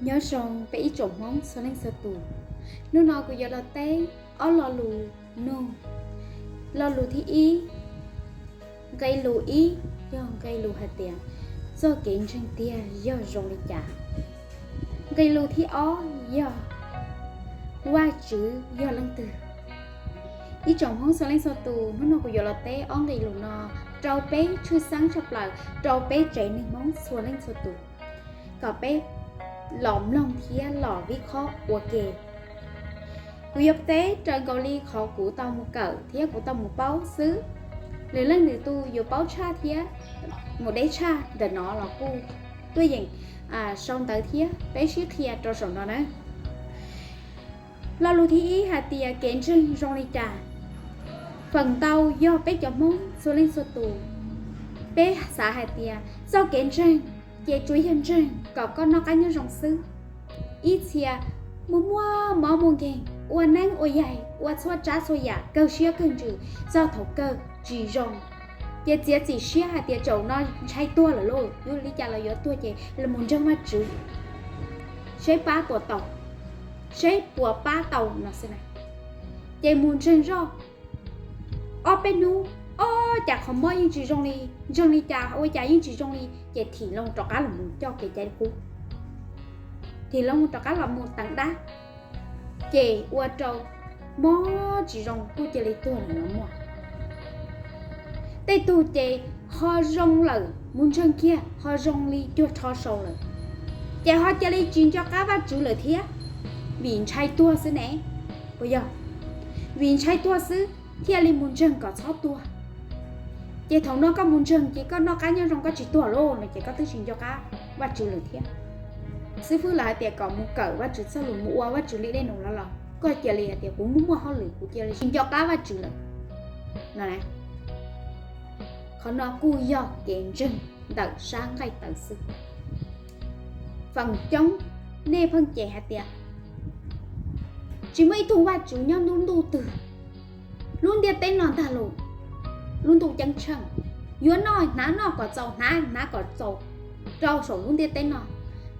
Nyob zoo peb ib tsoom Hmoob txhua leej txhua tus, hnub no kuv yuav los teb ob lo lus nug. Lo lus thib ib, nqe lus ib yog nqe lus hais tias txoj kev ntseeg tiag yog zoo li cas. Nqe lus thib ob yog Vajtswv yog leej twg. Ib tsoom Hmoob txhua leej txhua tus, hnub no kuv yuav los teb ob nqe lus no rau peb tshwj xeeb tshaj plaws rau peb tsev neeg Hmoob txhua leej txhua tus, kom peb los mloog thiab los vij khob ua ke. Kuv yuav teb raws nkaus li qhov kuv tau mus kawm thiab kuv tau mus paub xwb. Lwm leej lwm tus yuav paub tshaj thiab mus deb tshaj ntawm no los kuj tuaj yeem sau ntawv thiab peb sib qhia rau saum no na. Lo lus thib ib hais tias kev ntseeg zoo li cas. Feem ntau yog peb cov Hmoob txhua leej txhua tus, peb xav hais tias txoj kev ntseeg ces tsuas yog ntseeg kom koj noj qab nyob zoo xwb. Ib txhia muaj muaj mob muaj nkeeg, ua neeb ua yaig, ua txhua tsav txhua yam kawg siab kawg ntsws, txog thaum kawg tsis zoo, ces txiav txim siab hais tias tsaum no ntshai tuag lawm lauj, yuav li cas los yuav tuag ces los mus ntseeg Vajtswv seb pab puas tau, seb puas pab tau no xwb na. Ces mus ntseeg zoj ob peb hnub, ob cas qhov mob yeej tsis zoo li, ntseeg li cas ua cas yeej tsis zoo li, ces thim loo rov qab los mus coj kev cai qub, thim loo rov qab los mus teev dab, ces ua rau mob tsis zoo kuj cia li tuag lawm los muaj. Tej tug ces ho zoo lawm mus ntseeg kiag ho zoo li cuag rho sau lawm, ces ho cia li tsis nco qab Vajtswv lawm thiab, vim ntshai tuag xwb ne, puas yog? Vim ntshai tuag xwb thiaj li mus ntseeg kom txhob tuag. Ces thaum no koj mus ntseeg ces koj noj qab nyob zoo koj tsis tuag lauj no ces koj twb tsis nco qab Vajtswv lawm thiab. Xib fwb lawv hais tias kom mus kawm Vajtswv txoj lus mus ua Vajtswv li dej num los los koj cia li hais tias kuv muaj muaj hauj lwm kuv cia li tsis nco qab Vajtswv lawm no. Qhov no kuj yog kev ntseeg ntawm sab nqaij tawv xwb. Feem coob nej pheej cem hais tias tsis muaj ib tug Vajtswv nyob lub ntuj twg, lub ntiaj teb no ntag los lub ntuj ceeb tsheej, yuav noj hnav noj kom txaus, hnav hnav kom txaus rau saum lub ntiaj teb no.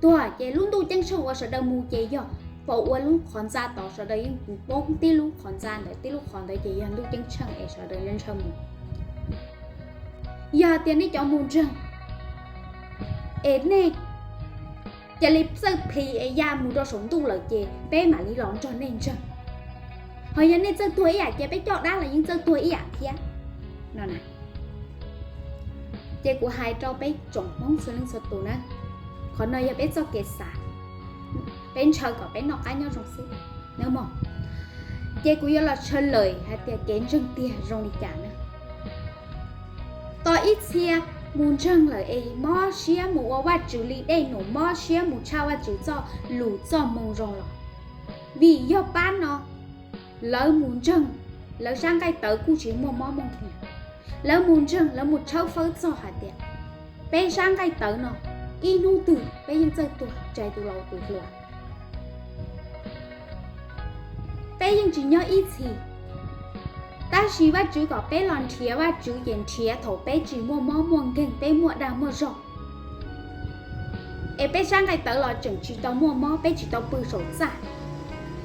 Tuag ces lub ntuj ceeb tsheej uas sawv daws mus ces yog faus ua lub qhov ntxa tod, sawv daws yeej poob tib lub qhov ntxa ntawd, tib lub qhov ntawd ces yog ntuj ceeb tsheej es sawv daws ntshaw mus. Yog tias nej cov mus ntseeg es nej cia li txawj plhis es ya mus rau saum ntuj lawm ces peb mam li los nrog nej ntseeg. Ho yog nej txawj tuag ib yam ces peb coj dab los yeej txawj tuag ib yam thiab no na. Ces kuv hais rau peb tsoom Hmoob txhua leej txhua tus na, qhov no yog peb txoj kev xav, peb ntshaw kom peb noj qab nyob zoo xwb na mog. Ces kuv yuav los tsha lawm hais tias kev ntseeg tiag zoo li cas na. Tos ib txhia mus ntseeg lawm es mob siab mus ua Vajtswv li dej num, mob siab mus tshaj Vajtswv txoj lus txoj moo zoo los, vim yog pab no lawv mus ntseeg, lawv sab nqaij tawv kuj tsis muaj mob muaj nkeeg. Lawv mus ntseeg, lawv mus tshawb fawb txog hais tias peb sab nqaij tawv no ib hnub twg peb yeej txawj tuag, txais tus laus tus hluas, peb yeej tsis nyob ib txhis. Tab sis Vajtswv kom peb los nrhiav Vajtswv ces nrhiav thaum peb tsis muaj mob muaj nkeeg, peb muaj dag muaj zog, es peb sab nqaij tawv los tseem tsis tau muaj mob, peb tsis tau pw saum txaj,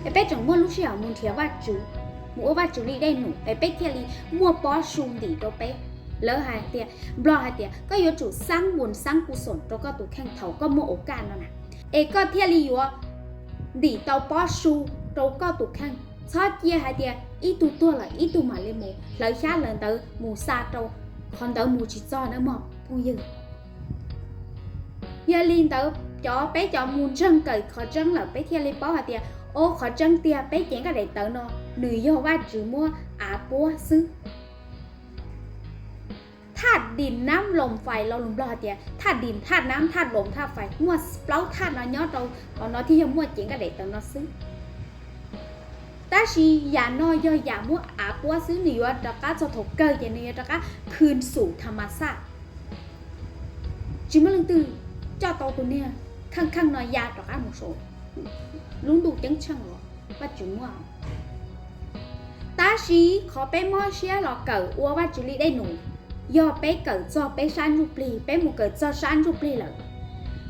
es peb tseem muaj lub sij hawm mus nrhiav Vajtswv, mus ua Vajtswv li dej num es peb thiaj li muaj pob su ntim rau peb. Lawv hais tias, Nplog hais tias koj yuav tsum xaab npus xaab kus xoom rau koj tus kheej thaum koj muaj ua kaj no na, es koj thiaj li yuav ntim tau pob su rau koj tus kheej. Txhob cia hais tias ib tug tuag lawm ib tug mam li mus hlawv xyab hlawv ntawv mus xa rau qhov ntawd mus tsis txog na mog phooj ywg. Yog li ntawd cov peb cov mus ntseeg kawm qhov tseeb lawm peb thiaj li paub hais tias, o, qhov tseeb tiag peb cev nkaj daim tawv no nws yog Vajtswv muab av puab xwb. Thaj dim nab loos fais, lo lus Nplog hais tias thaj dim thaj nab thaj loos thaj fais, muaj plaub thaj no nyob rau hauv no thiaj yog muaj cev nkaj daim tawv no xwb. Tab sis yam no yog yam muab av puab xwb, nws yuav rov qab txog thaum kawg ces nws yuav rov qab khwv xum tha mas xaj. Tsis muaj leej twg coj tau tus niag kheej kheej no ya rov qab mus saum lub ntuj ceeb tsheej los Vajtswv muab. Tab sis qhov peb mob siab los kawm ua Vajtswv li dej num, yog peb kawm txog peb sab ntsuj plig, peb mus kawm txog sab ntsuj plig lawm,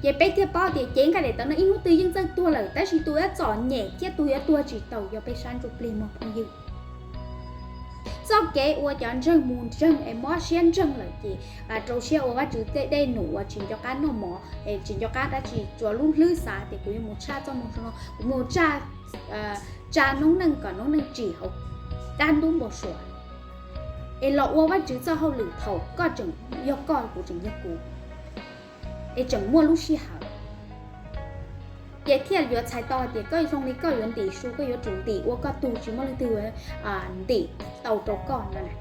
Ces peb thiaj paub tias cev nqaij daim tawv no ib hnub twg yeej txawj tuag lawm, tab sis tus yuav txom nyem thiab tus yuav tuag tsis taus yog peb sab ntsuj plig mog phooj ywg. Txoj kev uas cov ntseeg mus ntseeg es mob siab ntseeg lawm ces rau siab ua Vajtswv tej dej num uas tsis nco qab noj mov, tsis nco qab dab tsi, tsuas lub hlwb xav tias kuv yuav mus tshaj txoj moo zoo no, kuv mus tshaj, tsa noob neej kom noob neej tsim hauv dab ntub npau suav, es los ua Vajtswv txoj hauj lwm thaum koj tseem yog koj, kuv tseem yog kuv, es tseem muaj lub sij hawm. Ces thiaj yuav txhais tau hais tias koj zoo li koj yuav ntim su, koj yuav tsum ntim ua koj tug, tsis muaj leej twg ntim tau rau koj no na.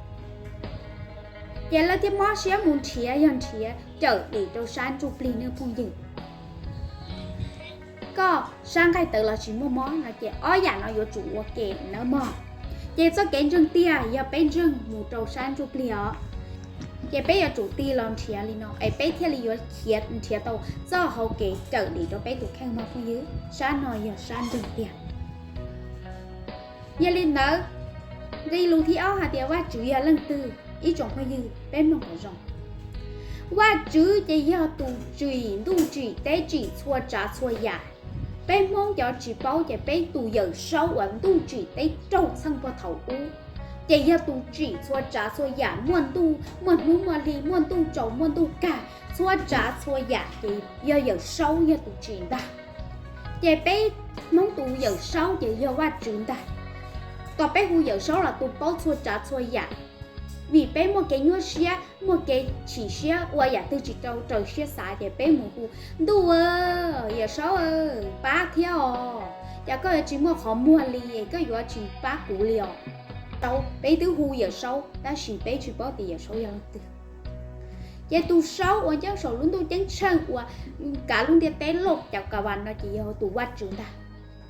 Ces lawv thiaj mob siab mus nrhiav, yog nrhiav cawm dim rau sab ntsuj plig ne phooj ywg. Koj sab nqaij tawv los tsis muaj mob no ces ob yam no yuav tsum ua ke nawb mog. Ces txoj kev ntseeg tiag yog peb ntseeg mus rau sab ntsuj plig os. Ces peb yuav tsum tig los nrhiav li no es peb thiaj li yuav khiav nrhiav tau txoj hau kev cawm dim rau peb tus kheej mog phooj ywg. Sab no yog sab ntseeg tiag. Yog li ntawd, nqe lus thib ob hais tias Vajtswv yog leej twg? Ib tsoom phooj ywg, peb mloog kom zoo. Vajtswv ces yog tus tsim ntuj tsim teb tsim txhua tsav txhua yam. Peb Hmoob cov tsis paub ces peb tus Yawm Saub uas ntuj tsim teb raug txheej puag thaum ub, ces yog tus tsim txhua tsav txhua yam, muaj ntuj muaj hnub muaj hli, muaj ntuj tsaus muaj ntuj kag, txhua tsav txhua yam ces yog Yawm Saub yog tus tsim ntag. Ces peb Hmoob tus Yawm Saub ces yog Vajtswv ntag. Tos peb hu Yawm Saub los tus paub txhua tsav txhua yam. Vim peb muaj kev nyuaj siab, muaj kev chim siab ua yam twg tsis tau raws siab xav ces peb mus hu, Ntuj, Yawm Saub, pab thiab os, cas koj yuav tsis muaj qhov muag li, koj yuav tsis pab kuv li os. Tau, peb twb hu Yawm Saub tab sis peb tsis paub tias Yawm Saub yog leej twg. Ces tus Saub uas nyob saum lub ntuj ceeb tsheej uas kav lub ntiaj teb loj cav kas vas no ces yog tus Vajtswv ntag.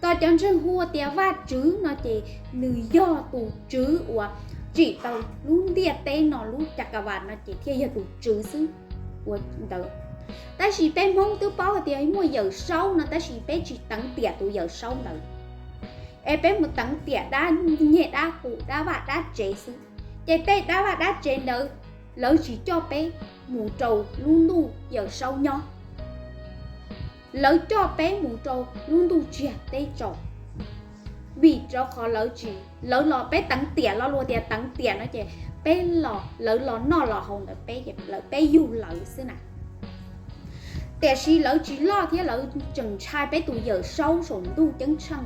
Tos cov ntseeg hu tias Vajtswv no ces nws yog tus tswv uas tsim tau lub ntiaj teb no, lub cav kas vas no ces thiaj yog tus tswv xwb ua ntawd. Tab sis peb Hmoob twb paub hais tias muaj Yawm Saub no tab sis peb tsis teev tiam tus Yawm Saub ntawd, es peb mus teev tiam dab nyeg dab qus dab vaj dab tsev xwb. Ces tej dab vaj dab tsev ntawd lawv tsis coj peb mus rau lub ntuj Yawm Saub nyob, lawv coj peb mus rau lub ntuj tsiag teb tsaus. Vim rau qhov lawv tsis, lawv los peb teev tiam lo lus tias teev tiam no ces peb los, lawv los noj los haus ntawm peb ces lawv, peb yug lawv xwb na. Tiam sis lawv tsis loj thiab lawv tseem ntshai peb tus Yawm Saub saum ntuj ceeb tsheej,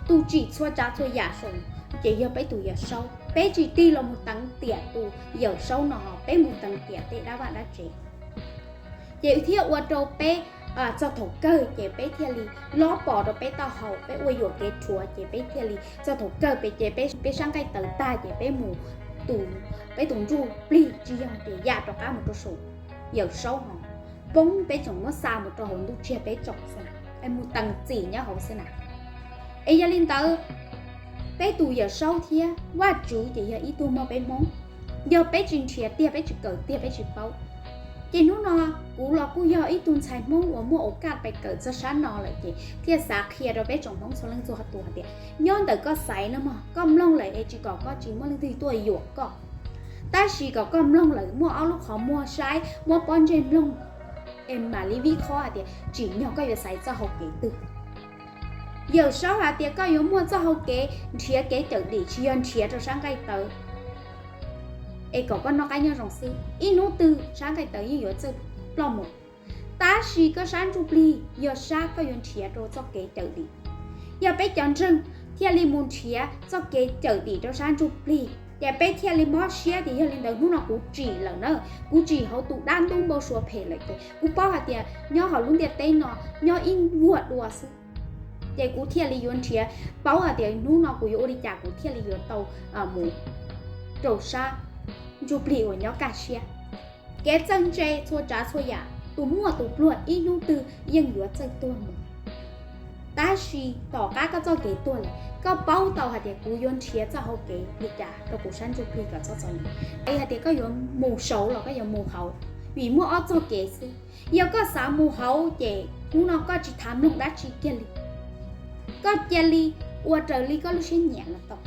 tus tsim txhua tsav txhua yam saum, ces yog peb tus Yawm Saub. Peb tsis tig los mus teev tiam tus Yawm Saub no, peb mus teev tiam tej dab vaj dab tsev. Ces thiaj ua rau peb txog thaum kawg ces peb thiaj li lob pos rau peb taub hau, peb ua yuam kev rhuav ces peb thiaj li txog thaum kawg peb ces peb, peb sab nqaij tawv tag ces peb mus, tus, peb tus ntsuj plig tsis yog tias yam rov qab mus rau saum Yawm Saub ho poob, peb tseem muab xa mus rau hauv ntuj tsiag teb tsaus xwb na, es mus teev txim nyob hauv xwb na. Es yog li ntawd, peb tus Yawm Saub thiab Vajtswv ces yog ib tug mog peb Hmoob. Yog peb tsis nrhiav tiag, peb tsis kawm tiag, peb tsis paub, ces hnub no kuv los kuj yog ib tug ntxhais Hmoob uas muaj ua kaj pes kawm txog sab no lawm ces thiaj xav qhia rau peb tsoom Hmoob txhua leej txhua tus hais tias nyob ntawm koj xaiv no mog, koj mloog lawm es tsis kom koj tsis muaj leej twg tuaj yuam koj. Tab sis kom koj mloog lawm muaj ob lub qhov muag saib, muab pob ntseg mloog, es mam li vij qhob hais tias tsim nyog koj yuav xaiv txoj hau kev twg. Yawm Saub hais tias koj yuav muaj txoj hau kev nrhiav kev cawm dim tsis yog nrhiav rau sab nqaij tawv, es kom koj noj qab nyob zoo xwb, ib hnub twg sab nqaij tawv yeej yuav txawj ploj mus. Tab sis koj sab ntsuj plig yog sab koj yuav nrhiav rau txoj kev cawm dim. Yog peb cov ntseeg thiaj li mus nrhiav txoj kev cawm dim rau sab ntsuj plig, ces peb thiaj li mob siab tias yog li ntawd hnub no kuv tsim lawm na, kuv tsim hauv tus dab ntub npau suav phem lawm ces kuv paub hais tias nyob hauv lub ntiaj teb no nyob ib vuag dua xwb. Ces kuv thiaj li yuav nrhiav paub hais tias hnub no kuv yuav ua li cas kuv thiaj li yuav tau mus rau sab ntsuj plig uas nyob kaj siab. Kev txawj ntse txhua tsav txhua yam, tus muaj tus pluag ib hnub twg yeej yuav txawj tuag mus. Tab sis tom qab koj txoj kev tuag lawm, koj paub tau hais tias kuv yuav nrhiav txoj hau kev li cas rau kuv sab ntsuj plig kom txhob txom nyem. Es hais tias koj yuav mus saud los koj yuav mus hauv, vim muaj ob txoj kev xwb. Yog koj xav mus hauv ces hnub no koj tsis tham mloog dab tsi kiag li, koj cia li ua raws li koj lub siab nyiam los tau.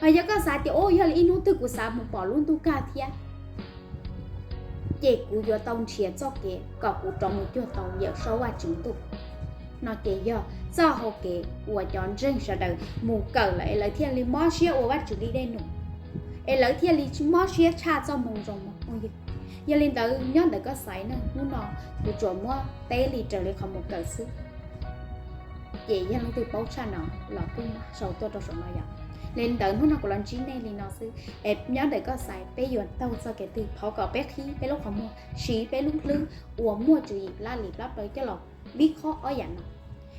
Hos yog koj xav tias, o, yog li ib hnub twg kuv xav mus pom lub ntuj kaj thiab, ces kuv yuav tau nrhiav txoj kev kom kuv rov mus cuag tau Yawm Saub Vajtswv ntuj. No ces yog txoj hau kev uas cov ntseeg sawv daws mus kawm lawm es lawv thiaj li mob siab ua Vajtswv li dej num, es lawv thiaj li mob siab tshaj txoj moo zoo no. Yog li ntawd nyob ntawm koj xaiv ne, hnub no kuv tsuas muab teb li raws li qhov mus kawm xwb, ces yog leej twg paub tshaj no los kuj sau tuaj rau saum no yom. Li ntawd hnub no kuv los ntsib nej li no xwb es nyob ntawm koj xaiv peb yuav taug txoj kev twg, thov kom peb qhib peb lub qhov muag, siv peb lub hlwb uas muaj tswv yim laj lim plab plaws coj los vij khob ob yam no.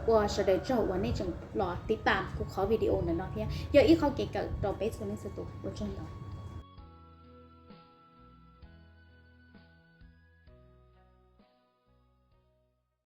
Ua sawv daws tsaug uas nej tseem los tiv tam kuv qhov video ntawm no thiab yog ib qho kev kawm rau peb txhua leej txhua tus. Ua tsaug ntau.